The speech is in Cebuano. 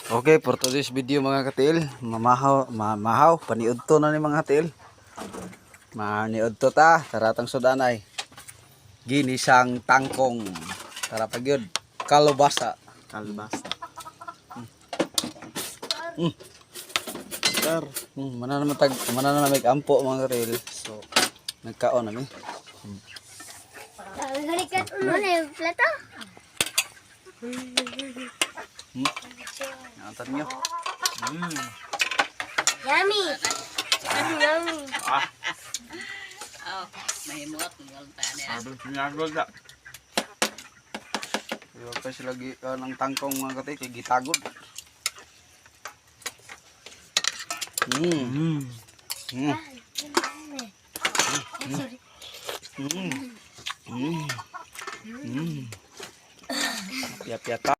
Okay, for today's video, mga katil, mamahaw, mamahaw, paniudto na ni mga katil. Maniudto ta, taratang sudanay. Ginisang tangkong. Tara pagyud. Kalubasa. Kalbasa. Sir, mana naman tag mana na may ampo, mga katil. So, nagkaon nami. Halikat uno na yung plato. Antan niyo. Yummy. Yummy. Oh, mahimuot ng ta niya. Sabi sinagol da. Iwa pa sila gi ng tangkong, mga katil, kay gitagod. Sorry. Pia-pia ta.